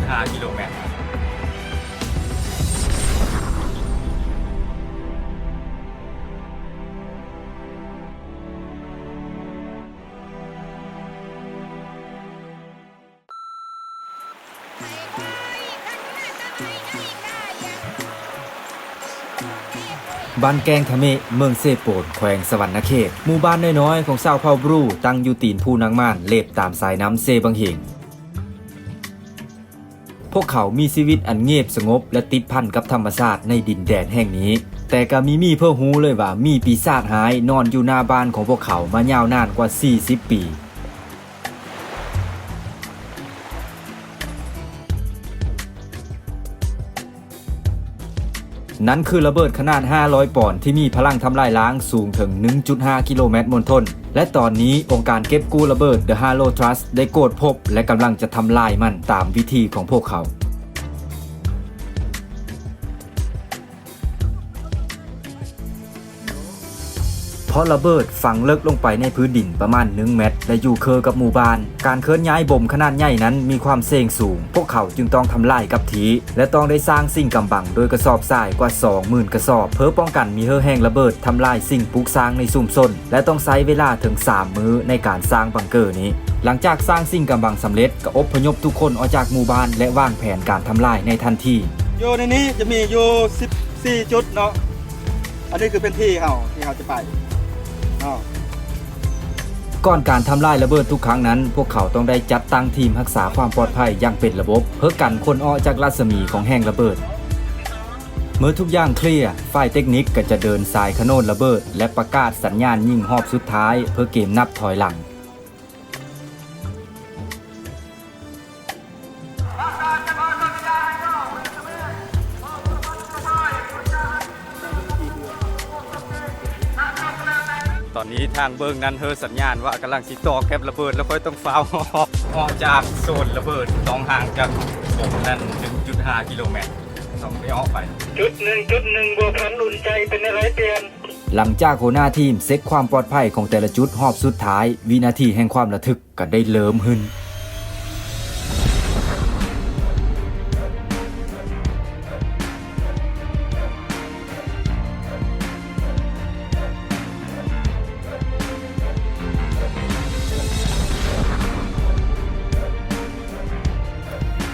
ຫ້າກິໂລແມັດ. ບ້ານແກ້ງທະເມະ ເມືອງເຊໂປນ ແຂວງສະຫວັນນະເຂດ. ໝູ່ບ້ານນ້ອຍໆຂອງຊາວເຜົ່າບຣູ ຕັ້ງຢູ່ຕີນພູນາງມ່ານ ເລັບຕາມສາຍນ້ຳເຊບັງເຫງ. ພວກເຂົາມີຊີວິດອັນງຽບສະຫງົບ ແລະ ຕິດພັນກັບທຳມະຊາດໃນດິນແດນແຫ່ງນີ້. ແຕ່ກໍມີມີເພິ່ນຮູ້ເລີຍວ່າ ມີປີສາດຮ້າຍນອນຢູ່ໜ້າບ້ານຂອງພວກເຂົາມາຍາວນານກວ່າສີ່ສິບປີ. ນັ້ນຄືລະເບີດຂະໜາດຫ້າຮ້ອຍປອນທີ່ມີພະລັງທຳລາຍລ້າງສູງເຖິງໜຶ່ງຈຸດຫ້າກິໂລແມັດມົນທົນ ແລະ ຕອນນີ້ອົງການເກັບກູ້ລະເບີດ The Halo Trust ໄດ້ກວດພົບ ແລະ ກຳລັງຈະທຳລາຍມັນຕາມວິທີຂອງພວກເຂົາ. ເພາະລະເບີດຝັງເລິກລົງໄປໃນພື້ນດິນປະມານໜຶ່ງແມັດ ແລະ ຢູ່ເຄີກັບໝູ່ບ້ານ. ການເຄື່ອນຍ້າຍບົມຂະໜາດໃຫຍ່ນັ້ນມີຄວາມສ່ຽງສູງ, ພວກເຂົາຈຶ່ງຕ້ອງທຳລາຍກັບທີ່ ແລະ ຕ້ອງໄດ້ສ້າງສິ່ງກຳບັງໂດຍກະສອບຊາຍກວ່າສອງໝື່ນກະສອບ ເພື່ອປ້ອງກັນມີເຮີແຮງລະເບີດທຳລາຍສິ່ງປຸກສ້າງໃນຊຸມຊົນ ແລະ ຕ້ອງໃຊ້ເວລາເຖິງສາມມື້ໃນການສ້າງບັງເກີນີ້. ຫຼັງຈາກສ້າງສິ່ງກຳບັງສຳເລັດ, ກໍອົບພະຍົບທຸກຄົນອອກຈາກໝູ່ບ້ານ ແລະ ວາງແຜນການທຳລາຍໃນທັນທີ. ຢູ່ໃນນີ້ຈະມີຢູ່ສິບສີ່ຈຸດເນາະ. ອັນນີ້ຄືແຜນທີ່ເຮົາ ທີ່ເຮົາຈະໄປເນາະ. ກ່ອນການທຳລາຍລະເບີດທຸກຄັ້ງນັ້ນ, ພວກເຂົາຕ້ອງໄດ້ຈັດຕັ້ງທີມຮັກສາຄວາມປອດໄພຢ່າງເປັນລະບົບ ເພື່ອກັນຄົນອອກຈາກລັດສະໝີຂອງແຮງລະເບີດ. ເມື່ອທຸກຢ່າງເຄລຍ, ຝ່າຍເຕັກນິກກໍຈະເດີນສາຍຂະໂນນລະເບີດ ແລະ ປະກາດສັນຍານຍິງຮອບສຸດທ້າຍ ເພື່ອເກມນັບຖອຍຫຼັງ. ຕອນນີ້ທາງເບື້ອງນັ້ນເຮີສັນຍານວ່າກຳລັງຊິຕໍ່ແກັບລະເບີດ ແລ້ວຂ້ອຍຕ້ອງຟ້າວອອກຈາກໂຊນລະເບີດ, ຕ້ອງຫ່າງຈາກໂຊນນັ້ນໜຶ່ງຈຸດຫ້າກິໂລແມັດ, ຕ້ອງໄດ້ອອກໄປ. ຈຸດໜຶ່ງຈຸດໜຶ່ງ ບົວພັນ ອຸ່ນໃຈ ເປັນແນວໃດປ່ຽນ? ຫຼັງຈາກຫົວໜ້າທີມເຊັກຄວາມປອດໄພຂອງແຕ່ລະຈຸດຮອບສຸດທ້າຍ, ວິນາທີແຫ່ງຄວາມລະທຶກ ກໍໄດ້ເລີ່ມຂຶ້ນ.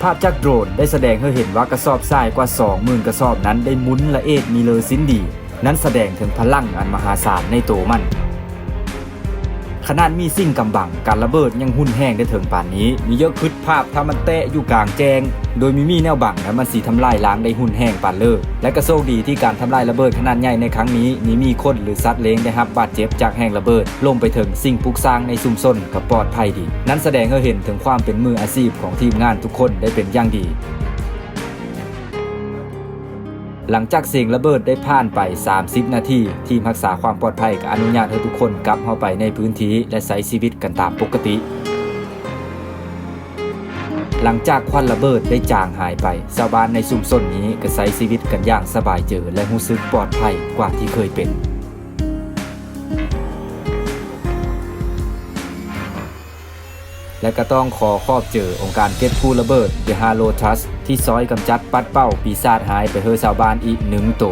ພາບຈາກໂດຣນໄດ້ສະແດງໃຫ້ເຫັນວ່າກະສອບຊາຍກວ່າສອງໝື່ນກະສອບນັ້ນໄດ້ໝຸນລະເອດມີເລີຊິນດີ. ນັ້ນສະແດງເຖິງພະລັງອັນມະຫາສານໃນໂຕມັນ. ຂະໜາດມີສິ່ງກຳບັງ, ການລະເບີດຍັງຮຸນແຮງໄດ້ເຖິງປານນີ້. ມີເຢີກຄຶດພາບຖ້າມັນແຕະຢູ່ກາງແຈ້ງ ໂດຍມີມີແນວບັງ ແລະ ມັນຊິທຳລາຍລ້າງໄດ້ຮຸນແຮງປານເລີ. ແລະ ກະໂຊກດີທີ່ການທຳລາຍລະເບີດຂະໜາດໃຫຍ່ໃນຄັ້ງນີ້ ມີມີຄົນ ຫຼື ສັດເລ້ງໄດ້ຮັບບາດເຈັບຈາກແຮງລະເບີດ, ລວມໄປເຖິງສິ່ງປຸກສ້າງໃນຊຸມຊົນກໍປອດໄພດີ. ນັ້ນສະແດງໃຫ້ເຫັນເຖິງຄວາມເປັນມືອາຊີບຂອງທີມງານທຸກຄົນໄດ້ເປັນຢ່າງດີ. ຫຼັງຈາກສຽງລະເບີດໄດ້ຜ່ານໄປສາມສິບນາທີ, ທີມຮັກສາຄວາມປອດໄພກໍອະນຸຍາດໃຫ້ທຸກຄົນກັບເຂົ້າໄປໃນພື້ນທີ່ ແລະ ໃຊ້ຊີວິດກັນຕາມປົກກະຕິ. ຫຼັງຈາກຄວັນລະເບີດໄດ້ຈາງຫາຍໄປ, ຊາວບ້ານໃນຊຸມຊົນນີ້ກໍໃຊ້ຊີວິດກັນຢ່າງສະບາຍເຈີ ແລະ ຮູ້ສຶກປອດໄພກວ່າທີ່ເຄີຍເປັນ. ແລະ ກໍຕ້ອງຂໍຂອບເຈີອົງການເກັບກູ້ລະເບີດ The Halo Trust ທີ່ຊ່ອຍກຳຈັດປັດເປົ່າປີສາດຮ້າຍໄປເຮີຊາວບ້ານອີກໜຶ່ງໂຕ.